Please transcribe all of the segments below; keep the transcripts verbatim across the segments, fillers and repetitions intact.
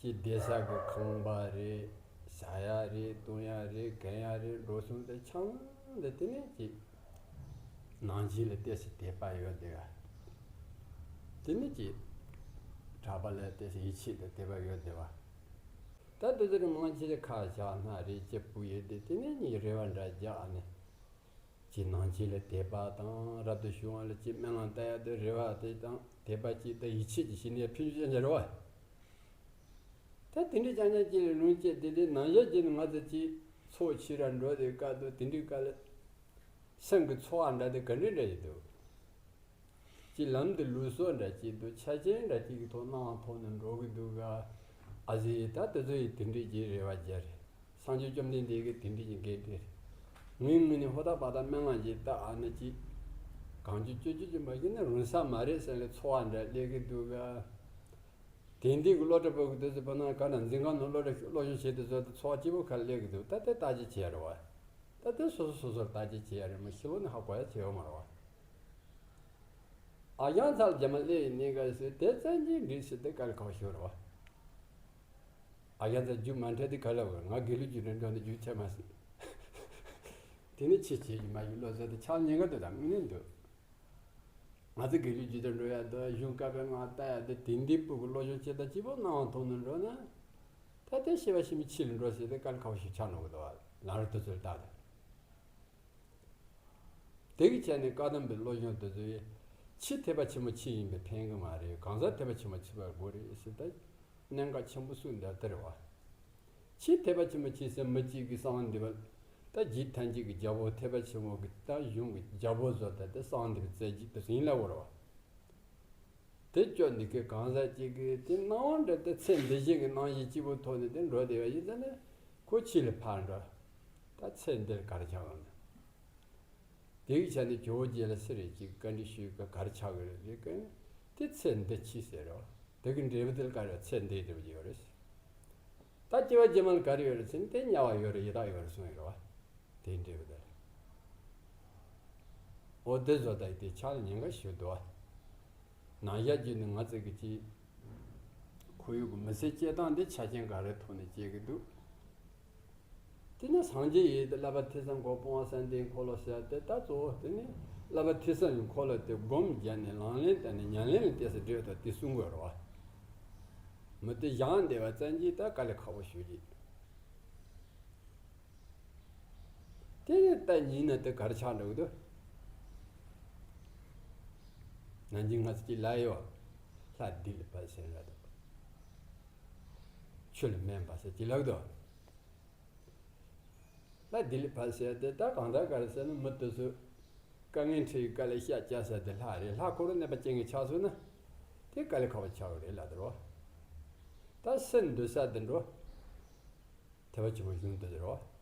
ཅི་བསྡད་ས་གི་ཁང་པ་རེད། ཟ་ཡ་རེད། བཏུང་ཡ་རེད། གན་ཡ་རེད། འགྲོ་སོང་དེ་ཆང་དེ་དེ་ནས་ཅི་ནང་ཆོས་ལ་ཏོག་ཙམ་དད་པ་ཡོད་དེ་བ། དེ་ནས་ཅི་གྲྭ་པ་ལ་ཏོག་ཙམ་ཡིད་ཆེས་དང་དད་པ་ཡོད་དེ་བ། ད་དེ་ཚོ་རེ་མང་ཆེ་ཁ་བཞག་ན་རེད། ཅི་སྤུ་ཡོད་དེ་དེ་ནས་ཉིད་རེ་བ་འདྲ་རྒྱག་ནས། ཅིག་ནང་ཆོས་ལ་དད་པ་དང་། རབ་ཏུ་བྱུང་བ་ལ་ཅིག་སྨོན་ལམ་བཏབ་ཡ་དེ་རེ་བ་དེ་དང་དད་པ་ཅིག་དང་ཡིད་ཆེས་ཅིག་བྱས་ནས་ཕན་ཆད་ཅན་རེད་བ། ད་དེ་འདྲའི་རྐྱང་རྐྱང་ཅིག་ལ་ལུང་བསྐྱེད་དེ་དེ་ནང་བཞིན་བྱས་ནས་ང་ཚོ་ཅིག་ཚོགས་ཆོས་ར་འགྲོ་དེ་སྐབས་དུ་དེ་འདྲའི་སྐབས་ལ་སེམས་ཀྱི་ཚོར་བ་འདྲ་དེ་ག་འདྲ་འདྲ་ཡོད་དོ། ཅིག་ལམ་དུ་ལུགས་སྲོལ་འདྲ་ཅིག་འདུག་ཆ་རྐྱེན་འདྲ་ཅིག་གི་ཐོག་སྣང་བ་ཐོག་ནས་འགྲོ་གི་འདུག་ག་ཨ་ཙི། ད་དེ་ཚོ་ཡི་དེ་འདྲའི་ཅིག་རེ་བ་རྒྱག་རེད། སངས་རྒྱས་བཅོམ་ལྡན་འདས་ཀྱིས་དེ་འདྲའི་ཅིག་འགན་སྤྲད་རེད། ངའི་ངོས་ནས་ཧོ་ཐག་པ་ཐག་སྨོན་ལམ་ཅིག་བཏབ་ཨ་ནི་ཅིག་གང་བྱུང་ཅི་བྱུང་ཅིག་མ་བྱས་ན་རུང་ས་མ་རེད་ཟེར་ནས་ཚོར་བ་འདྲ་སླེབས་ཀྱི་འདུག་ག་དེ་འདྲའི་གི་སློབ་གྲྭ་པོ་གི་དུས་ཚོད་པོ་ན་ག་ན་འཛིན་ཁང་ནང་སློབ་གྲྭ་སློབ་སྦྱོང་བྱེད་དུས་ཚོད་དུ་ཚོར་བ་སྐྱིད་པོ་ག་སླེབས་ཀྱི་འདུག་ད་དེ་བརྟག་དཔྱད་བྱེད་ཡ་རེད་བ། ད་དེ་སོ་སོ་སོ་སོར་བརྟག་དཔྱད་བྱེད་ཡ་རེད། མི་ཤི་ལོ་ནི་ཧ་གོ་ཡ་བྱེད་ཡོད་མ་རེད་བ། ཨ་ཞང་ཚར་རྒྱ་མ་སླེབས་ཡིན་ནི་ག་ཟེར་དེ་བཙན་གྱིས་འགྲིག་ཟེར་དེ་དཀའ་ལས་ཁག་ཤོར་བ། ཨ་ཞང་ཚར་རྒྱུ་མ་འཕྲད་དེ་ག་ལ་བར་ང་དགེ་ལུགས་རྒྱུ་འབྲས་འགྲོ་ནི་རྒྱུ་ཆད་མ་སྲིད། དེ་ནི་ཆེ་ཆེ་ཡིན་མ་ཡིན་བློ་ཟེར་དེ་ཆགས་ཉེན་ཁ་དེ་དང་དངོས་གནས་འདུག་ང་ཚོ་དགེ་ལུགས་རྒྱུ་འབྲས་འགྲོ་ཡ་དེ་གཞུང་བཀའ་པའི་ངག་ལྟ་ཡ་དེ་དེ་འདི་སྤུ་གུ་བློ་སྦྱོང་བྱེད་ད་སྐྱིད་པོ་སྣང་བ་མཐོང་ནས་འགྲོ་ན། ད་དེ་ཤེས་པ་ཤེས་མི་ཕྱི་ལ་འགྲོ་ཟེར་དེ་དཀའ་ལས་ཁག་པོ་ཞིག་ཆགས་འགྲོ་གི་འདུག་བ། ལམ་རིམ་དེ་ཚོ་ལ་བལྟས་ཏེ། དེ་གི་ཆ་ནས་བཀའ་གདམས་པའི་བློ་སྦྱོང་དེ་ཚོ་ཡིས་ཕྱི་ཐེག་པ་ཆེན་པོ་ཕྱི་ཡིན་པས་ཕན་གི་མ་རེད། གང་ཟག་ཐེག་པ་ཆེན་པོ་ཕྱི་བར་དགོས་རེད་ཟེར་ད་གནད་འགག་ཆེན་པོ་གསུངས་འདུག་དེ་རེད་བ། ཕྱི་ཐེག་པ་ཆེན་པོ་ཕྱི་ཟེར་མི་གཅིག་གི་གསང་བ་འདུས་པ་ད་རྗེ་ཐམས་ཅད་ཀྱི་རྒྱལ་པོ་ཐེག་པ་ཆེན་པོ་གི་ད་གཞུང་གི་རྒྱལ་པོ་བཟོ་ད་དེ་གསང་བ་འདུས་པའི་རྩེ་གཅིག་ཏུ་ཡིན་ལ་འོར་བ། དེ་སྐྱོ་འདི་གའི་གང་ཟག་གཅིག་གིས་དེ་སྣང་བ་འདྲ་དེ་ཚེ་འདི་བཞིན་གྱི་སྣང་ཞིང་སྐྱིད་པོ་ཐོག་ནས་དེ་འགྲོ་བསྡད་པ་ཡིན་ཙང་ནས་ཁོ་ཕྱི་ལ་ཕར་འགྲོ། ད་ཚེ་འདིར་ག་རེ་ཆགས་འོང་ན། དེ་གི་ཆ་ནས་ཇོ་བོ་རྗེ་ལ་སུ་རེད་ཅིག་བཀའ་འདྲི་ཞུས་ག་ག་རེ་ཆགས་གི་རེད་ཟེར་གི་དེ་ཚེ་འདི་ཕྱི་ཟེར་རོ། དེ་གི་འབྲས་བུ་དེ་ལ་ག་རེ་ཚེ་འདིའི་འབྲས་བུ་ཡོད་རེད། ད་སྐྱེ་བ་རྗེས་མ་ལ་ག་རེ་ཡོད་རེད་ཟེར་ན་དེ་དམྱལ་བ་ཡོད་རེད། ཡི་དྭགས་ཡོད་རེད་གསུངས་ཡོད་རེད་བ། དེའི་འབྲས་བུ་དེ་ལ། འོ་དེ་བཟོ་ལྟ་ཡི་དེ་ཆགས་ལ་ཉེན་ཁ་ཞིག་འདུག་བ། ནང་ཞག་རྒྱུ་ནི་ང་ཚོ་གི་ཅིག་ཁོར་ཡུག་གི་མི་ཚེ་སྐྱེལ་སྟངས་འདི་ཆ་རྐྱེན་ག་རེ་ཐོག་ནས་སྐྱེལ་གི་འདུག་དེ་ནས་སངས་རྒྱས་ཡིན་ཏེ་བསླབ་པ་ཐོས་བསམ་གོ་སྤོང་བ་བསམ་གཏན་འཁོར་ལོ་ཟེར་ཏེ་ད་གཙོ་བོ་དེ་ནི་བསླབ་པ་ཐོས་བསམ་གྱི་འཁོར་ལོ་དེ་སྒོམ་བརྒྱབ་ནས་ལག་ལེན་བསྟར་ནས་ཉམས་ལེན་ལ་ཏོག་ཙམ་འབྲེལ་ཐོག་དེ་གསུང་དགོས་རེད་བ། མི་དེ་བཞག་བསྡད་པ་ཙམ་གྱིས་ད་དཀའ་ལས་ཁག་པོ་ཞེ་པོ་ཅིག་དེ་ནས་ད་ཉིན་ན་དེ་ག་རེ་ཆགས་འགྲོ་གི་འདུག་ནང་ཆེན་ང་ཚོ་ཅིག་ལ་ཡོད། ལྷ་ལྡི་ལི་ཕར་ཟེར་ར་འདུག་ཆུ་ལ་སྨན་པ་ཟེར་ཅིག་ལབ་འདུག་ལྷ་ལྡི་ལི་ཕར་ཟེར་དེ་ད་གང་ལྟར་ག་རེ་ཟེར་ན་མི་དེ་ཚོས་དཀའ་ངལ་འཕྲད་ཡི་དཀའ་ལས་ཤ་སྟག་ཟེར་དེ་ལྷ་རེད། ལྷ་ཁོ་རང་གནོད་པ་སྐྱེལ་མཁན་ཆགས་སོང་ན་དེ་དཀའ་ལས་ཁག་པོ་ཆགས་ཀྱི་རེད་ལབ་འདུག་ད་སེམས་འདུལ་ས་དེ་འགྲོ། ཐེག་པ་ཆེན་པོའི་གཞུང་དེ་རེད་བ།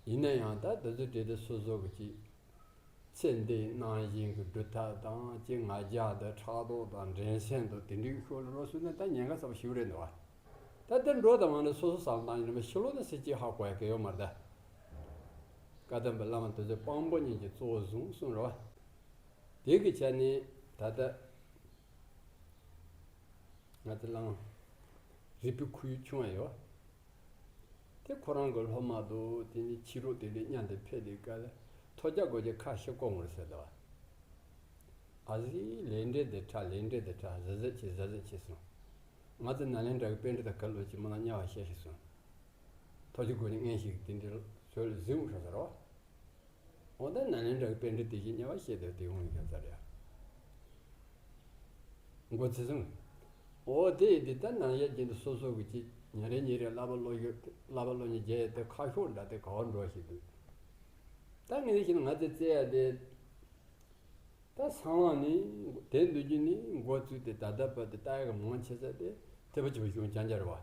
ཡིན་ན་ཡང་ད་དེ་ཚོ་བྲིས་ཏེ་སོ་སོ་གི་ཅིག་ཚེ་འདིའི་སྣང་ཞེན་གྱི་སྒྲུབ་ཐབས་དང་ཅིག་ང་རྒྱལ་དང་ཕྲག་དོག་དང་འགྲན་སེམས་དང་དེ་འདྲའི་ཤོར་ལ་རོ་སོང་ན་ད་ཉེན་ཁ་ཚ་པོ་ཞིག་རེད་འདུག་བ། ད་དེ་འགྲོ་དང་མ་འགྲོ་སོ་སོ་བསམ་བློ་བཏང་ཡིན་ན་ཕྱི་ལོགས་ནས་སྲིད་ཅིག་ཧ་གོ་ཡ་གི་ཡོད་མ་རེད་ད། བཀའ་གདམས་པའི་བླ་མ་དེ་ཚོས་དཔང་པོ་གཉིས་ཀྱི་གཙོ་བོ་བཟུང་གསུངས་རེད་བ། དེ་གི་ཆ་ནས་ད་ལྟ་ང་ཚོ་གླང་རིག་པའི་ཁོར་ཡུག་ཆུང་བ་ཡོད། དེ་ཁོ་རང་གི་སློབ་མ་དང་དེ་ནས་ཕྱི་རོགས་དེ་འདྲའི་མཉམ་དུ་ཕེབས་དུས་སྐབས་ལ་ཐོས་རྒྱ་དགོས་རྒྱུ་ཁ་ཤས་སྐོང་དགོས་ཟེར་འདུག་བ། ཨ་ཟི་ལས་འབྲས་འདི་ཁྲ་ལས་འབྲས་འདི་ཁྲ་ཟི་ཟི་ཆེ་ཟི་ཟི་ཆེ་སོང་། ང་ཚོ་ནཱ་ལེནྡྲ་གི་པཎྜི་ཏ་ག་ལོ་ཅིག་མ་ན་དམྱལ་བ་བཤད་ཤིག་སོང་། ཐོག་གི་སྒོ་ནས་ངན་ཞིག་དེ་འདྲའི་ཚོད་ལ་གཟིགས་འོང་ཤོག་ཟེར་རོ། འོ་ད་ནཱ་ལེནྡྲ་གི་པཎྜི་ཏ་དེ་བཞིན་དམྱལ་བ་བཤད་དེ་དེ་འོང་ཡོད་ཟེར་ཡ། མགོ་ཚིག་སོང་། འོ་དེ་དེ་ད་ནང་ཡ་རྒྱུན་དུ་སོ་སོ་གི་ཅིག་ཉིན་རེ་ཉིན་རེ་བསླབ་པ་སློབ་ཡོད་བསླབ་པ་སློབ་གཉེར་རྒྱག་ཡ་དེ་ཁ་ཤོར་འདྲ་དེ་ག་བ་འགྲོ་ཞིག་འདུག་ད་ངས་ཤེས་ན་ང་ཚོས་བཙལ་ཡ་དེ། ད་སང་ལ་ནི་དེ་འདུག་རྒྱུ་ནི་འགོ་བཙུགས་ཏེ་ད་ལྟ་བར་དུ་ལྟ་ཡག་གི་མང་ཆེ་ས་དེ་ཐེག་པ་ཆེན་པོའི་གཞུང་རྐྱང་རྐྱང་རེད་བ།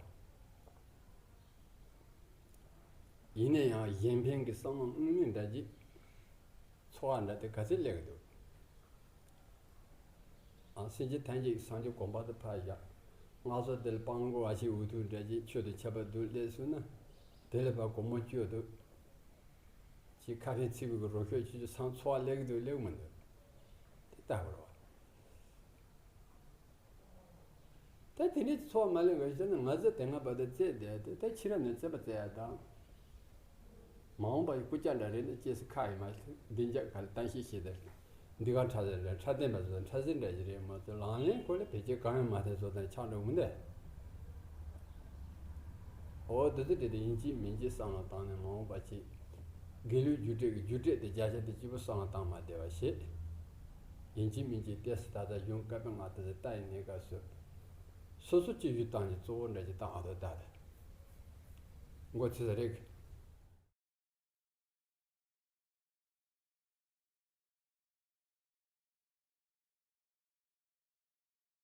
ཡིན་ན་ཡང་གཞན་ཕན་གྱི་བསམ་བློ་དངོས་གནས་འདྲ་ཅིག་ཚོར་བ་འདྲ་དེ་ག་ཚོད་སླེབས་ཀྱི་འདུག་ཨང་། སེམས་ཅན་ཐམས་ཅད་ཀྱི་སངས་རྒྱས་གོ་འཕང་དུ་ཕར་བཞག་སྔ་སོ་དེ་ལ་སྤྲང་པོ་བ་ཞིག་འུ་ཐུག་འདྲ་ཅིག་ཆོས་དང་ཁྱད་པར་འདུག་སླེབས་སོང་ན། དེ་ལ་ཕར་སྒོར་མོ་བཅུ་འདུག་ཅིག་ཁ་ཕན་ཚིག་གི་རོ་ཤོད་ཆུ་ཆུ་སང་ཚོར་བ་སླེབས་ཀྱི་འདུག་སླེབས་མི་འདུག་དེ་ལྟ་བུ་རེད་བ། ད་དེ་འདྲའི་ཚོར་བ་མ་སླེབས་པ་ཞིག་ན་ང་ཚོ་དེ་སྔ་བར་དུ་བཙལ་བསྡད་དེ་ད་ཕྱི་རབས་ནས་བཙལ་བ་བཙལ་ཡ་དང་། མ་འོངས་པ་ཡི་སྐུ་ལྕགས་འདྲ་རེད་ན་སྐྱེས་སུ་ཁ་ཡི་མ་ཤི་འདི་འཇག་ག་ལ་གཏམ་བཤད་བྱེད་དེ། འདི་ག་ཁྲ་ཟེར་འདྲ་ཁྲ་ལྡན་པ་ཟེར་ཁྲ་ཟེར་འདྲ་ཞིག་རེད་མ་གཏོགས་ལག་ལེན་ཁོ་ལ་བེད་སྤྱོད་གང་ཡང་མ་ཐེབས་བཟོ་དང་ཆགས་འགྲོ་མི་འདུག་འོ་དེ་ཚོ་དེ་དེ་ཡིན་གཅིག་མིན་གཅིག་བསམ་བློ་བཏང་ནས་མ་འོངས་པ་ཅིག་དགེ་ལུགས་རྒྱུགས་སྤྲོད་ཀྱི་རྒྱུགས་སྤྲོད་དེ་བརྒྱ་ཆ་དེ་གཅིག་པུ་བསམ་བློ་བཏང་མ་བསྡད་པ་ཞིག་ཡིན་གཅིག་མིན་གཅིག་ཏོག་ཙམ་ད་ལྟ་གཞུང་བཀའ་པོད་ལྔ་དེ་ཚོ་ལྟ་ཡི་གནས་སྐབས་སུ། སོ་སོ་སྤྱི་ཡུལ་བཏང་ནས་གཙོ་བོ་འདྲ་ཅིག་བཏང་ཨ་དོ་ད་དེ། མགོ་ཚོས་ས་རེད།